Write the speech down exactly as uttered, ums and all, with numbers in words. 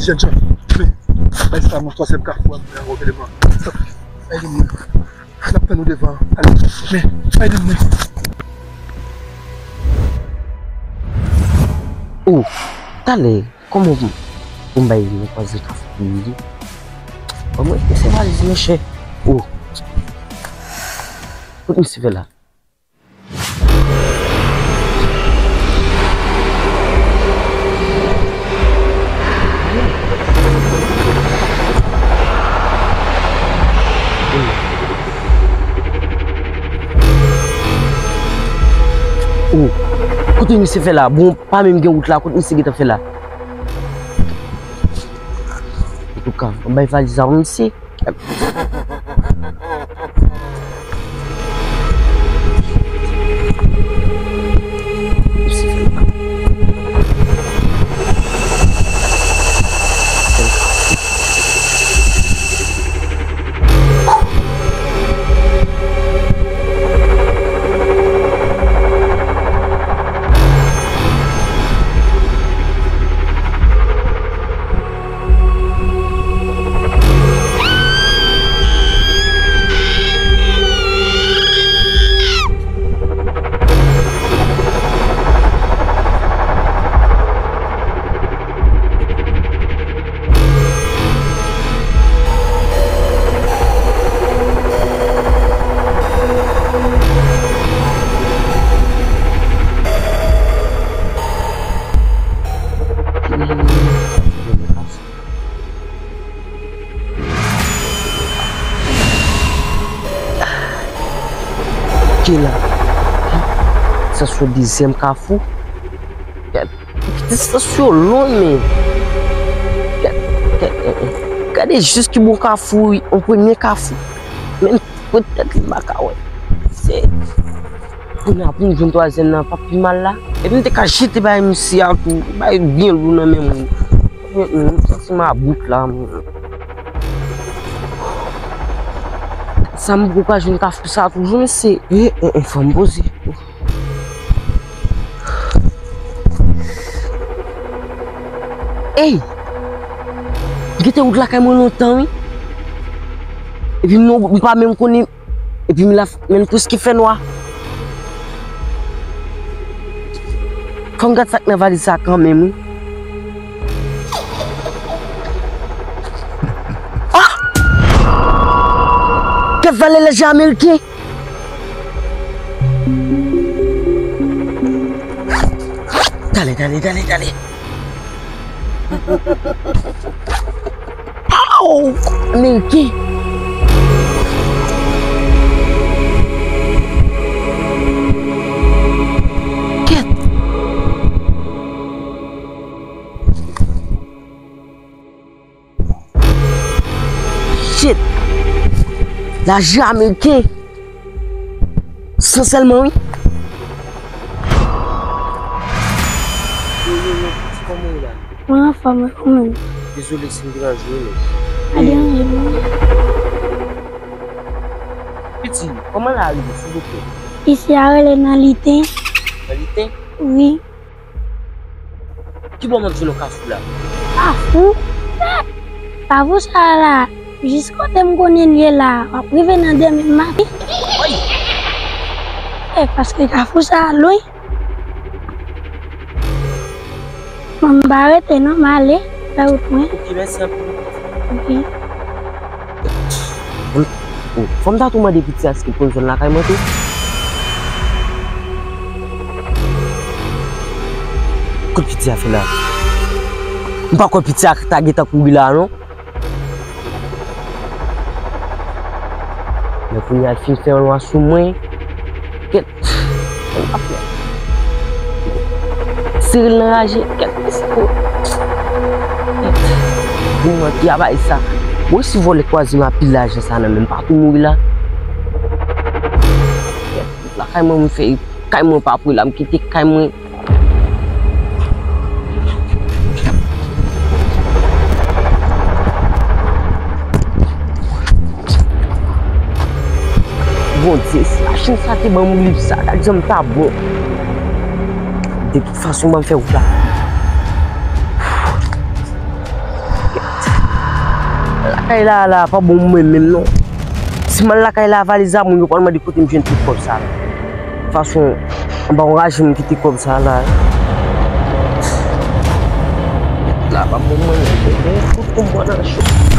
Jènjan, men, bay sa mwen, twazyèm kafou a, mwen, wè, gade mwen. Bay li mwen. N ap tann ou devan. Ale, men, bay li mwen. Oh, talè, kòman pou, pou m bay li mwen twazyèm kafou pou li? Ban mwen se valiz, monchè. Oh. Kote misye fè la? Oh, kote misye fè la? Bon, pa menm gen wout la, kote misye gentan fè la? Antouka, m bay valiz la pou misye. Ki la? Sa se yon dezyèm kafou. Gad, distans yo long, men. Gad, gad, eh, eh. Gade jis ki bon kafou, wi, yon premye kafou. Men poutèt li pa ka wè. Se kounye a pou m jwenn twazyèm nan, pa pi mal la. Epi m te ka jete bay misye a tou. Bay byen lou nan men mwen. Mm, mm, m santi m about la, mwen. Sa m poko ka jwenn kafou sa toujou, mesye. E, e, e, fò m poze. Ey! Gentan wout lakay mwen lontan, wi. Epi m, m pa menm konnen. Epi m la, men l prèske fè nwa. Fò m gad sa k nan valiz sa kanmenm, wi. Ah! Kèt vale lèje ameriken! Dale, dale, dale, dale. Aw! Ameriken! Kèt! Shit! Lajan ameriken! San sèlman, wi. Yo, yo, yo, piti, kòman w ye la? Mwen anfòm, wi, ou menm? Dezole si m deranje w, men. Pa deranje m, non. Piti, kòman la rive, silvouplè? Isi a rele nan Liten. Nan Liten? Wi. Ki bò m ap jwenn yon kafou la? Kafou? Kafou sa a la, jis kote m konnen l ye la, w ap rive nan demen maten. Woy! E, paske kafou sa a lwen. Bon, m pa rete non, m ale, fè wout mwen. Ok, mèsi anpil. Ok. Fò m ta tou mande piti a si l konn zòn lakay mwen tou. Kot piti a fè la? M pa kwè piti a ta gentan kouri la, non. Men kounye a l fin fè yon lwa sou mwen. Kèt. Sere l nan raje. Kèt, mesye. Kèt. Bon, mwen, travay sa. Mwen, si vòlè kwaze m a pil lajan sa nan men m, pa tou mouri la. Kèt, lakay mwen, m fè kay mwen pa pou la, m kite kay mwen. Bondye, si machin sa te ban m liv sa, gad jan m ta bon. De tout fason, ban m fè wout la. Lakay la, la, pa bon mwen menm non. Si m al lakay la, valiz la, moun yo pral mande kote m jwenn tout kòb sa la. Fason, m pa anraje m kite kòb sa la. La, pa bon mwen menm. Tout konpwa nan cho.